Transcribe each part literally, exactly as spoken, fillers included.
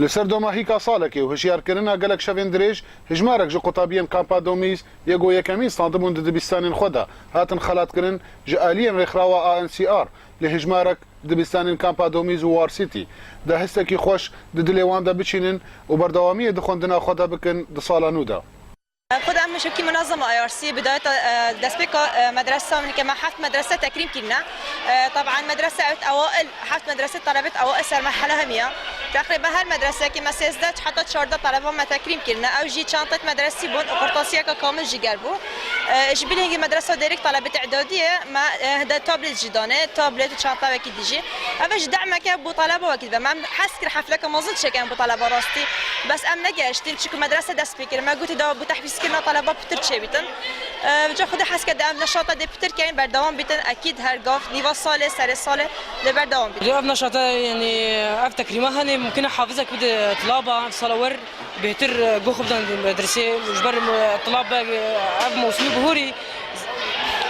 Li ser domahîka salekê û hişyarkirina gelek şevên dirêj, hijmarek ji qutabiyên Kampa Domîz yê ku yekemîn stadibûn di dibistanên xwe de hatin xelatkirin, ji aliyên rêxrawa A N C R li hijmarek dibistanên Kampa Domîz û War City de histekî xweş di dilê wan de biçînin û berdewamiyê di xwendina xwe de bikin di sala nû de. Xwe de em şevkî munezema I R C bidayeta, e, destpêka, e, medresa min ke me heft medrese tekrîm kirine. E, taban medrese evet ewail, heft medrese talebet ewail ser merhele hemiya. Teqrîben her medresekî me sêzdeh heta çardeh taleba me tekrîm kirine. Ew jî çantet medresî bûn û qurtasiyeka kamil jî ger bû. E, ji bilî hingî medresa Dêrik talebet îdadiyê me, e, hinde tablet jî dane, tablet û çantawekî dijî. Ev ji demeke bo taleba wekî dibe. Me hez kir hefleke mezin çêkin bo taleba rastî. Bes em negehiştin, çiku medrese dest pê kir. Me gotî da bo tehfîzkirina taleba pitir çêbîtin. Ev ca xwe de hez kir de em neşata dê pitir keyin, berdewam bîtin. Ekîd her gav, nîva salê, serê salê dê berdewam bîtin. Ev neşata, yanî ev tekrîma hene, mumkin e hafizek bide tilaba, ev sala wer bêhtir, e, guh xwe bidan medresê. Ji ber, e, tilab, e, ev mewsimî bihorî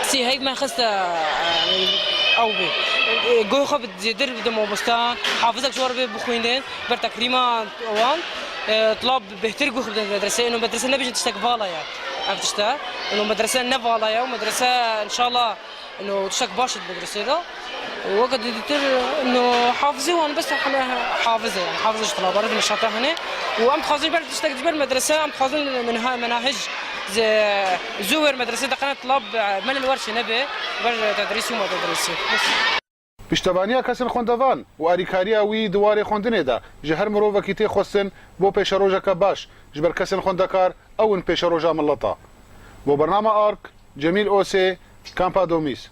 sî heyv me xiste, e, ew bê. E, guh xwe bi zêdir bide mamosta, hafizek ji wan re bê bixwînin, ber tekrîma wan, e, tilab bêhtir guh bide medresê. Ino medrese nebêjin tiştek vala ye. Ev tişte. Ino medrese ne vala ye û medrese înşallah Ino tiştek baş e di medresê de. Weke didîtir, ino hafizê wan bes heme hafiz e, yani hafiz ji tilaba re di nişata hene. Û em dixwazin ber tiştek ji ber medrese, em dixwazin menha-, menahij ze-, zû wer medrese de qene tilab, e, melin wer çê nebe, ber tedrîsî û ma tedrîsî. Piştevaniya kesên xwendevan û alîkariya wî di warê xwendinê de ji her mirovekî tê xwestin bo pêşerojeke baş, ji ber kesên xwendekar ew in pêşeroja mileta. Bo bernama Ark, Cemîl Osê, Kampa Domîz.